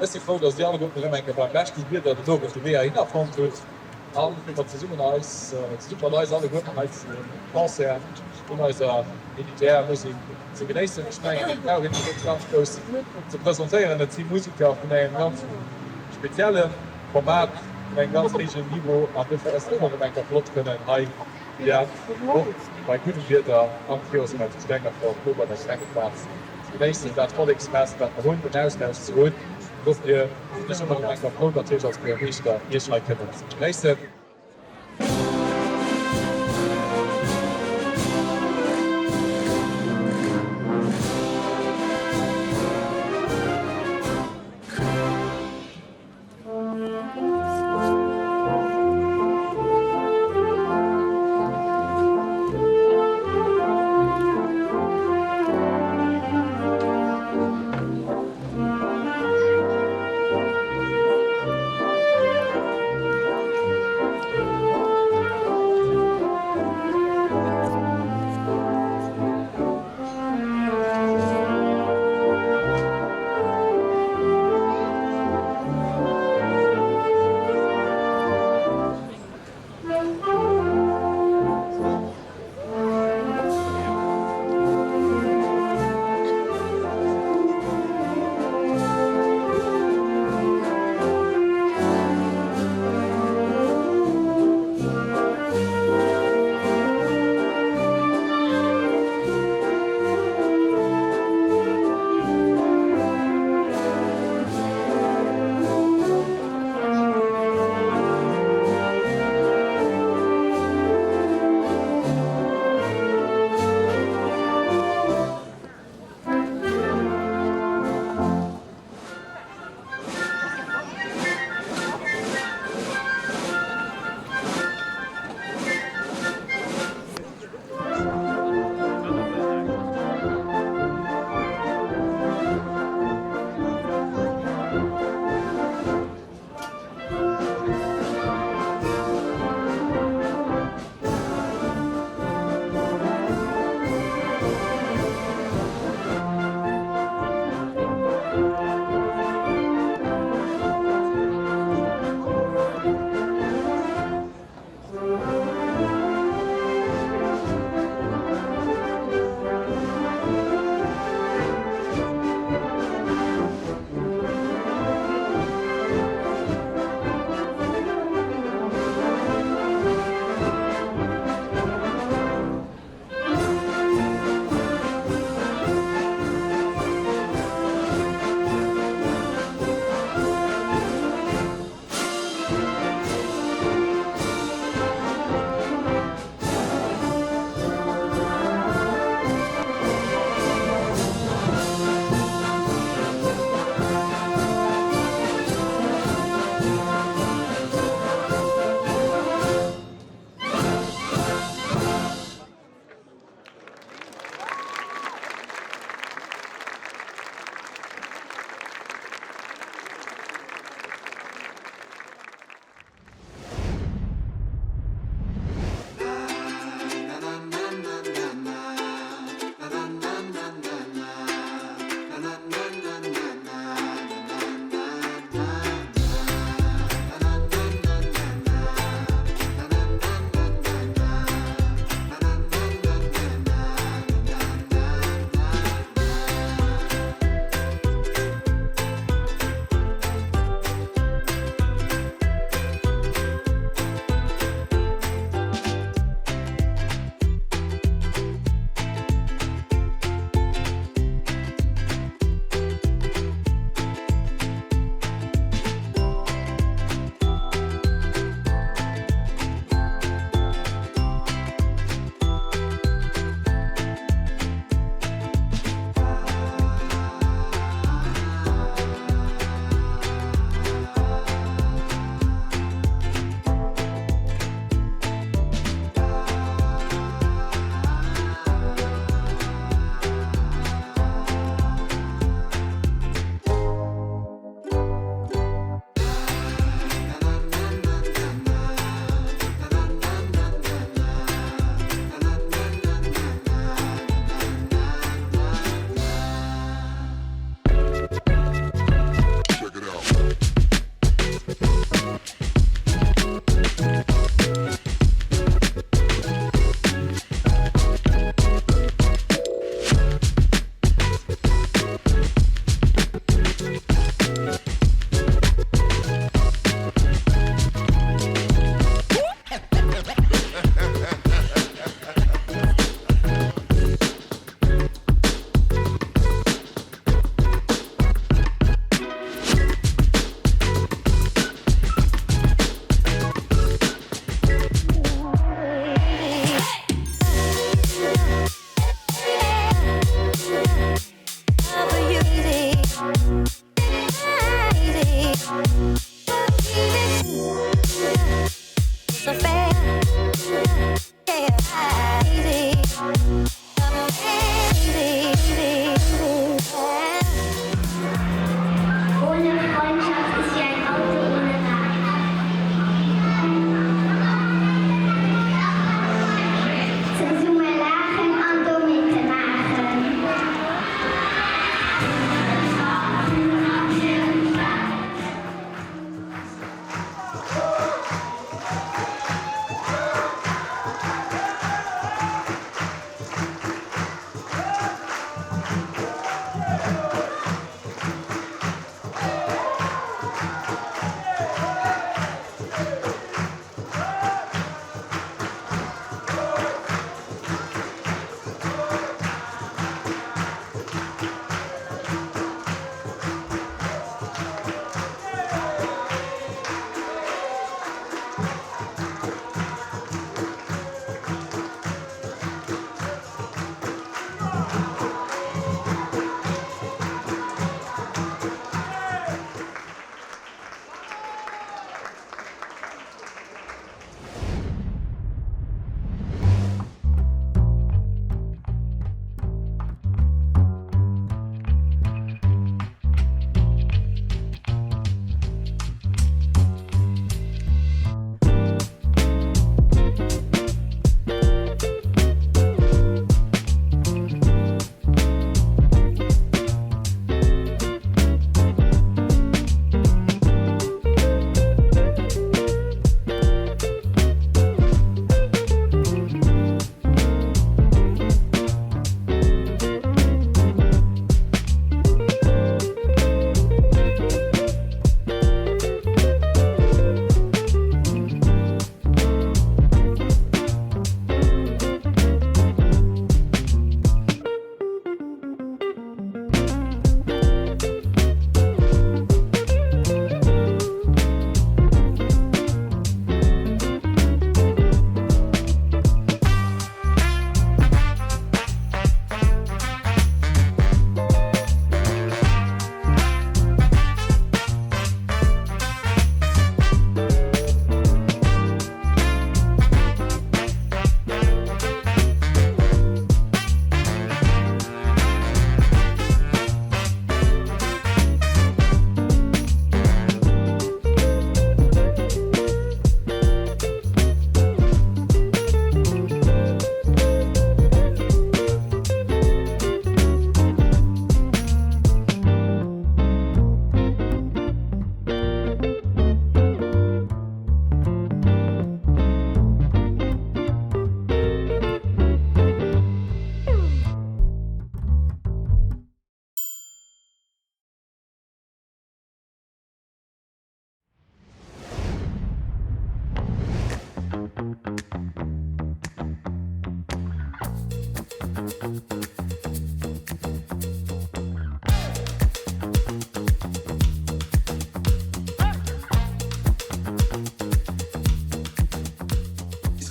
Ech si frou, dass Dir alleguerten erëm eng Kéier beim beschten Wieder den Owend de Wee heihinner fonnt hutt an fir mat zesummen eis, zesumme mat eis alleguerten hei de Concert vun eiser Militär Musek ze genéissen. Ech mengen, et brauch een sech net ganz grouss ze presentéieren. Et si Museker vun engem ganz spezielle Format, vun engem ganz héijen Niveau an dofir ass et ëmmer erëm eng Kéier flott kënnen hei ja och bei guddem Wieder am Kiosk hei zu Stengefort do bei der Gemengeplaz ze genéissen, dat Volleksfest wat mer hunn, den Austausch ze hunn. Dofir sinn ech ëmmer erëm eng Kéier frou natierlech als Buergermeeschter Iech hei kënnen ze begréissen.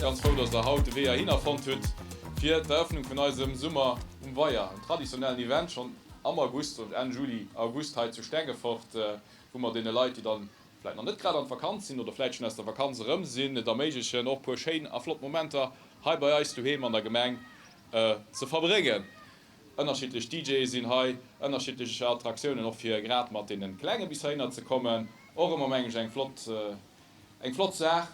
Ganz frou, dass der haut de Wee heihinner fonnt hutt fir d'Eröffnung vun eisem Summer um Weier, en traditionellen Event schonn am August, also Enn Juli, August hei zu Stengefort, wou mer deene Leit, déi dann vläit nach net grad an d'Vakanz sinn oder vläit schonn aus der Vakanz erëm sinn, et erméiglechen, och puer schéin a flott Momenter hei bei eis doheem an der Gemeng ze verbréngen. Ënnerschiddlech DJe sinn hei, ënnerschiddlech Attraktiounen och fir grad mat deene Klenge bis heihinner ze kommen. Och ëmmer mengen ech eng flott eng flott Saach,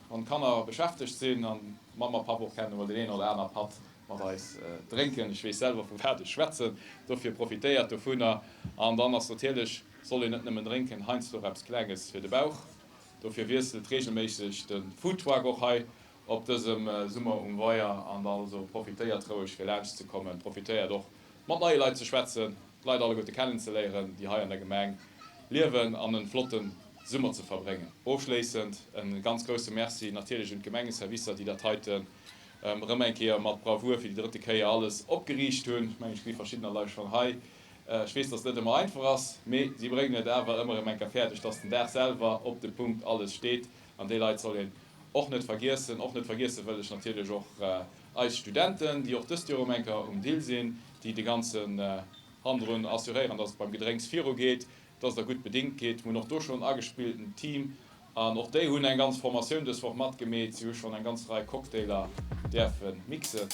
wann d'Kanner beschäftegt sinn an Mamm a Papp och kennen emol deen een oder aner Patt mat eis drénken. Ech weess selwer vu wat ech schwätzen, dofir profitéiert dovunner. An dann ass natierlech, soll een net nëmmen drénken, heiansdo och eppes Klenges fir de Bauch. Dofir wiesselt reegelméisseg de Foodtruck och hei op dësem Summer um Weier an also profitéiert roueg fir laanscht ze kommen, profitéiert och mat neie Leit ze schwätzen, d'Leit alleguerte kennen ze léieren déi hei an der Gemeng liewen an en flotten Summer ze verbréngen. Ofschléissend en ganz grousse Merci natierlech un d'Gemengeservicer déi dat heiten erëm eng Kéier mat Bravour fir déi drëtte Kéier alles opgeriicht hunn. Ech mengen ech gesi verschiddener Leit schonn hei. Ech weess dass et net ëmmer einfach ass, mee si bréngen et awer ëmmer erëm eng Kéier fäerdeg dass den Dag selwer op de Punkt alles steet an déi Leit soll een Och net vergiessen, och net vergiesse wëll ech natierlech och eis Studenten, déi och dëst Joer erëm eng Kéier um Dill sinn, déi de ganzen Hannendrun assuréieren, dass et beim Gedrénks virugeet, dass der gutt bedingt gitt. Mir hunn och do schonn en agespillten Team an och déi hunn eng ganz Formatioun dës Woch matgemeet. Si hu schonn eng ganz Rei Cocktailer däerfe mixen.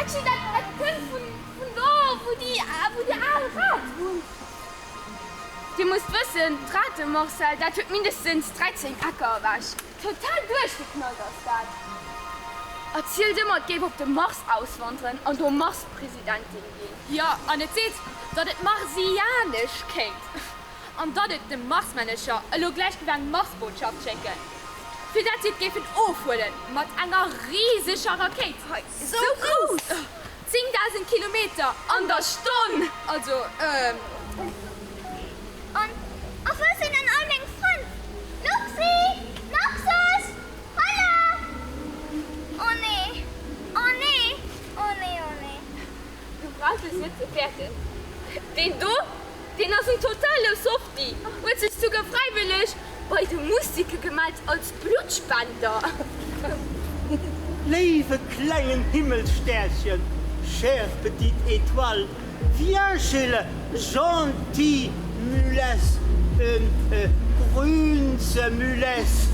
Luxi, dat dat kënnt vun vun do, wou déi wou déi al Rat wunnt. Dir musst wëssen, d'Rate Marcel, dat huet mindestens 13 Ecker ewech. Total duerchgeknallt ass dat. Erzielt ëmmer, et géif op de Mars auswanderen an do Mars-Presidentin ginn. Jo, an et seet, datt et marsianesch kéint an datt et de Marsmännecher elo gläich géif eng Marsbotschaft schécken, fir dat si et géifen ofhuelen mat enger riseger Rakéit, sou grouss, 10.000 Kilometer an der Stonn, also ehm. An a wou sinn dann all meng Frënn? Luxi! Noxus! Holla! Oh nee! Oh nee! Oh nee! Oh nee! Du brauchs dech net ze fäerten, deen do, deen ass en totale Softie, huet sech souguer fräiwëlleg bei de Mustike gemellt als Bluttspender. Léiwe klengen Himmelsstärchen, chère petite étoile, viens chez le gentil Mulès, euh, Grünse Mulès,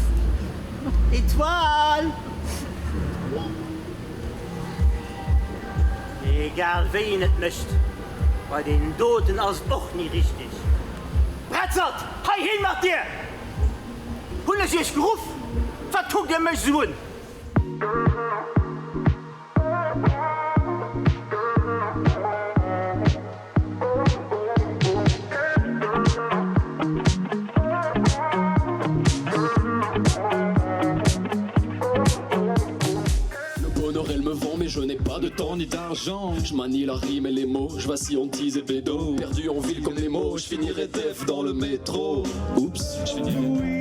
Étoile! Egal wéi een et mécht, bei deenen doten ass et och ni richteg. Bretzert, heihin mat dir! Hunn ech iech geruff? Wat kuckt dir mech esou un? Le bonheur elle me vend mais je n'ai pas de temps ni d'argent Je manie la rime et les mots, je vacille en tease et bédo Perdu en ville comme les mots, je finirai def dans le métro Oups, je finirai.